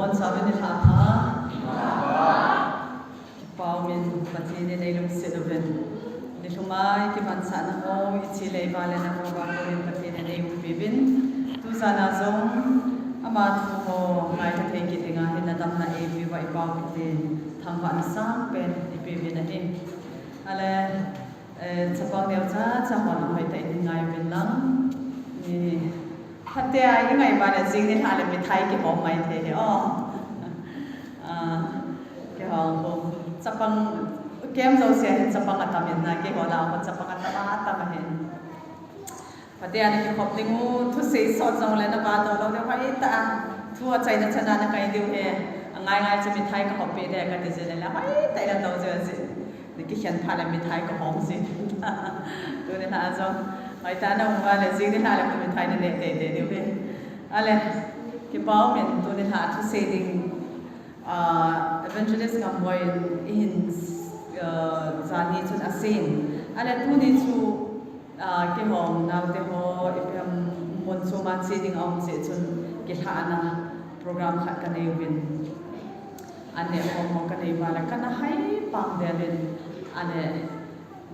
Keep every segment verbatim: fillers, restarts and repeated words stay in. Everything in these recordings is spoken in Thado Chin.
Bonchauvin nilhah pha. Kipah umin Pathen in eilungset uvin. Nilhumai kimanchahna ho, ichi leiva le nangho vang in Pathen in eiumpi uvin. Tujana jong ama thu ho ngaikha thei kit dinga hin nadamna eipeuva ipao kiti thangvahna sangpen ipeuvin ahi. Ale, eh, chapang neocha cha hon ahoitah in ngai uvin lang. Ni, phatea ingai uva le jing nilhah le mithai kihom mai thei hi o. Ah, kihom ho. Chapang, kem jousea hin chapang atam in na, keiho lah a chapang atam, atam ahin. Phatea nakikhop ding u, thusei sot jongle navadoh lou diu hoitah a. Thu achaina chana nakai diu ahi. Angai ngai chu mithai kahop peh ding kati jeh le hoitah in natou jiu ahi. Nakikhen phat le mithai kahom ji. Tuni nilhah jong hoitah a naum uva le jing nilhah le mithai naneh teitei diu ahi. Ale, kipah umin tuni nilhah thusei ding, ah, Evangelist Ngamboi in eihin, ah, jani chun aseiyin. Ale, tuni chu, ah, keiho naote ho ipi ham mun choma che ding aum jeh chun kilhahna program khat kanei uvin. Anneh khom ho kanei uva le kana hai pang del in, ale,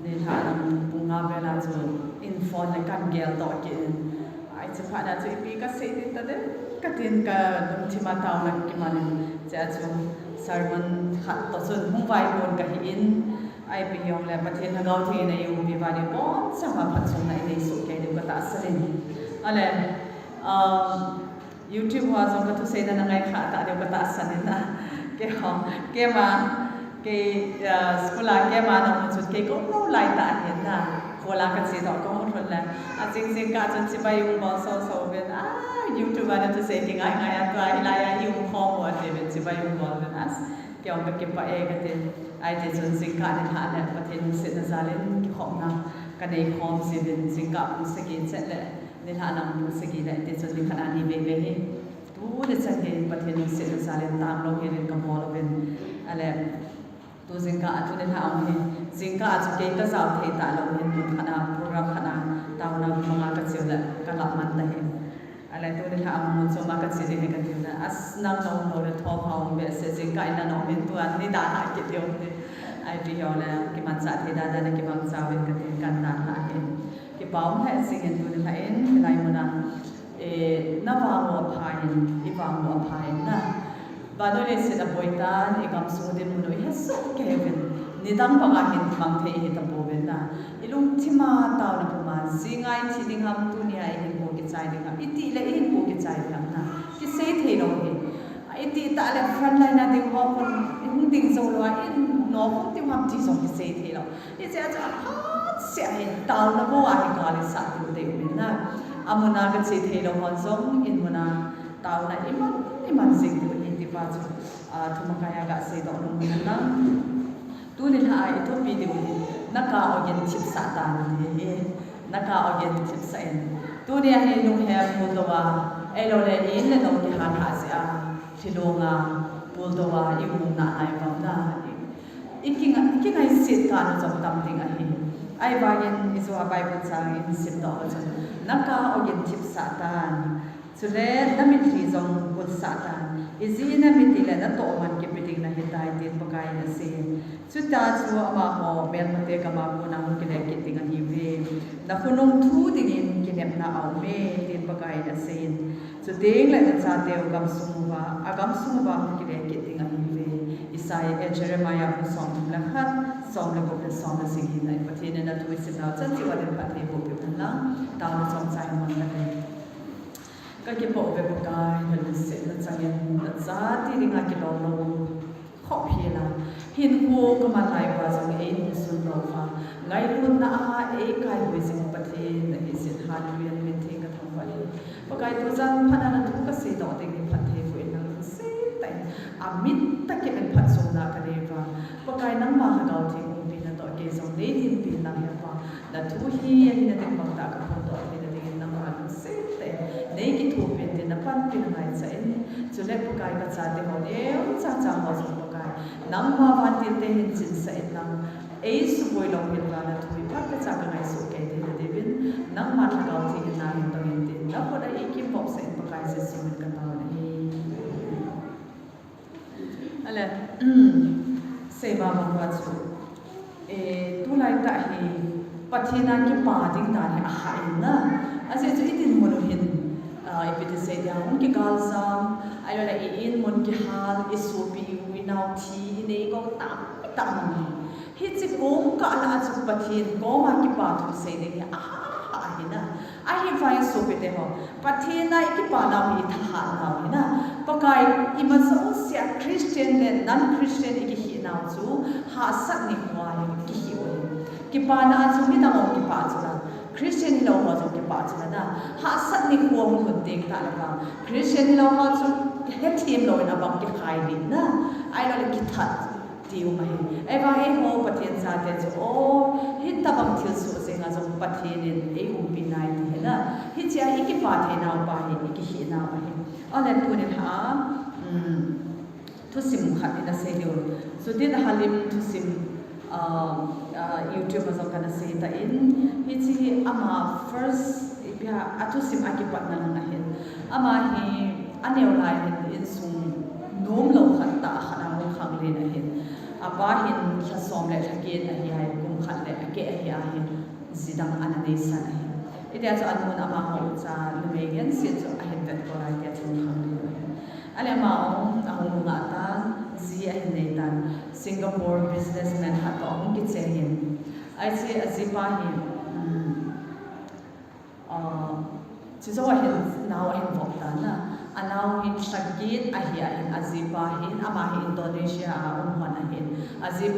nilhah lam pung nga vel a chu in phone le kan geldoh kit in. Hiche phat a chu ipi kasei ding tadem katin kalungthim a taona kiman in. Chea chu sermon khat toh chun hung vaipon kahin. Ipi hijongle Pathen Lhagao Theng in eiumpi uva le bonchauva phatchomna inei soh kei diu katahsan in. Ale, um, YouTube hoa jong kathuseina nangai kha tah diu katahsan in na. Keiho, keima, kei, ah, school a keima namu chun kei kaum lou lai tah ahin na. Khol a kachedoh kahung lhun le, ajing jingkah chun chibai hung bol soso uvin. Ah, YouTube a nathusei kingai ngai a tua hilai a ium khom u atiuvin chibai hung bol uvin. As, kei jong kakipah e kati. Hiti chun jingkah nilhah le Pathen lungsetna jal in kikhopna kanei khom jiuvin, jingkah pung sagi chet le nilhah lam pung sagi le, hiti chun nikhat a ni veve hi. Tuni chan hi Pathen lungsetna jal in tanglou hel in kabol uvin. Ale, tu jingkah a tu nilhah a hi, jingkah a chu kei kajao thei talou hin mun khat a, program khat a, taona manga kacheu le kalap man tahi. Ale, tu nilhah a mun choma kache ding hi katiu le, as, nang naum lou le thopha um behseh, jingkah in nanom in tua nidalhah kit diu ti. Ipi hijongle kimanchah thei dan dan a kimangcha uvin katin kan dalhah ahi. Kipah um lheh jengin tu nilhah in hilai muna, eh, navang u apha in, ivang u apha in na. Vannoi leiset aboi tan, igamsung dinmun u ihesoh kei uvin. Nidang banga hin mang thei hitapouvin na. Ilungthim a taona puma, jing a ithi ding ham, tuni a ihinpo kichai ding ham, itih le ihinpo kichai ding ham na, kisei theilou hi. Itih tah le frontline a ding ho khun, ihung ding jou lou a, inop hung diu ham ti jong kisei theilou. Hichea chu aphatseh a hi taona bou a hi gal isah diu tei uvin na. Amun a kache theilou hon jong in mun a taona iman, iman jing diu ahi ti pa chu, ah, thumakai a gaseidoh nom in lang. Tu nilhah a ithupi diu hi, nakah ogin thipsah tan ti hi. Nakah ogin thipsah in. Tuni a hi lunghem puldou a, ahiloule in le nong kihalhah jeh a, thilong a, puldou a, iumna lai vang na. I, ikinga-, ikingaiset kah u jong tam ding ahi. Ahivangin ijou a Bible chang ihin simdoh u chun, nakah ogin thipsah tan. Chule namitlhi jong kutsah tan, ijeh inem itile natohman kipe ding nahitai, tin Pakai in asei. Chutia chu amaho melmate gam a kona hung kile kit ding ahiuve. Nakhonung thu dingin kinepna aume, tin Pakai in aseiyin. Chutengle nachateu gamsung uva, agamsung uva hung kile kit ding ahiuve. Isaiah, eh, Jeremiah bung somthum le khat, som le gup le som le sagi hi na. Pathen in athu isimnau chan cheh uva din phatthei boh peh hen lang. Taona chomcha hin mang kate. Kakipah uve Pakai, nalungsetna changin nachate dinga kilom lou khop hi la. Hinkho kaman lai uva jong einungsun louva, ngailutna a eikaihoi jing Pathen nahi jeh in, Hallelujah, namin theng kathangvah e. Pakai, tujan phat a nathu kaseidoh ding hi phatthei boh in, nalungset tah in, amit tah kit in phatchomna kanei uva, Pakai, nangma Lhagao Theng umpina toh kei jong neilinpi in lang, Hepa. Nathu hi ahina ding bangtah kaphondoh theina dingin nangma lungset tah in neikithopi in tin napanpina ngaichan, chule Pakai, kachate ho neocha cha ho jong Pakai, nangma vantil te hin chinsah in lang, eisuboi lou hel uva nathu hi phatechan kangaisah kei theina diuvin, nangma Lhagao Theng in nahin tongin tin nakhut a eikimpopsah in Pakai Jesu min in kataona ahi. Seiba bang uva chu, eh, tulai tah hi Pathen a kipa ding dan hi ahah in na. Ajeh chu i dinmun u hin, ah, ipi ti sei dia, hung kigal jam, ahilou le i in mun kihal, i sopi u i nao thi, i nei gou tampi tah mang hi. Hiche kom kah lah a chu Pathen koma kipa thu sei ding hi ahah hah ahi na. Ahivangin sopite ho, Pathen a i kipa nau hi i thahat nau ahi na. Pakai ima jousea Christian le non-Christian i kihi nau chu hahsat nikho a hi kihi u ahi. Kipana chu midang hung kipah chu la, Christian hilou ho jong kipah chu la na. Hahsat nikho hung lhun teng tah le vang, Christian hilou ho chu hethem louvin abang kikhai lih na, ahilou le kithat ti um ahi. Ahivang eiho Pathen chate chu, o, hitobang thilsoh jeng a jong Pathen in eiumpi nai ti ahi na. Hichea i kipa thei nau pa hi i kihi nau ahi. Ahile tuni a, um, thusim khat ina sei diu. Chutin Halim thusim, ah, ah, YouTube a jong kana sei tan. Hiche hi ama first, ipi ham, athusim a kipatna lang ahin. Ama hi aneo lai hin insung nomlou khat tah khat a hung khanglen ahin. Apa hin lha som le lha get ahi ahi, kum khat le akeh ahi ahi, ji dang ana neisan ahi. Hitia chu anu'n amaho ucha numei genset chu ahin vetkol a, hitia chu hung khanglen u ahi. Ahile ama ahung, ahung nungah tan, ji ahin nei tan, Singapore businessman khat toh ahung kiche ahin. Hiche ajipa hi, um, ah, chujou a hin nao ahin vop tan na. Anao hi lha get ahi ahin, ajipa hin, ama hi Indonesia a um hon ahin. Ajipa